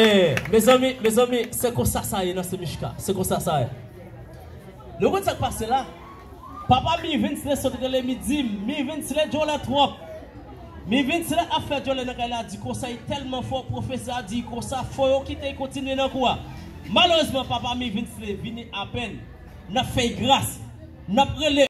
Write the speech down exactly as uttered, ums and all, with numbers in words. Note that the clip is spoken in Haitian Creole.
Eh, mezanmi, mezanmi, se konsa sa ye nan Semishka. Se konsa sa ye. Nou konn sa k pase la? Papa Mivinsley sot rele Midim. Mivinsley djòlè twòp. Mivinsley ap fè djòlè nan kay la, di konsa li tèlman fò, pwofesè a di konsa fò yo kite l kontinye nan kou a. Malerezman, papa Mivinsley vini apèn. N ap fè l gras. N ap rele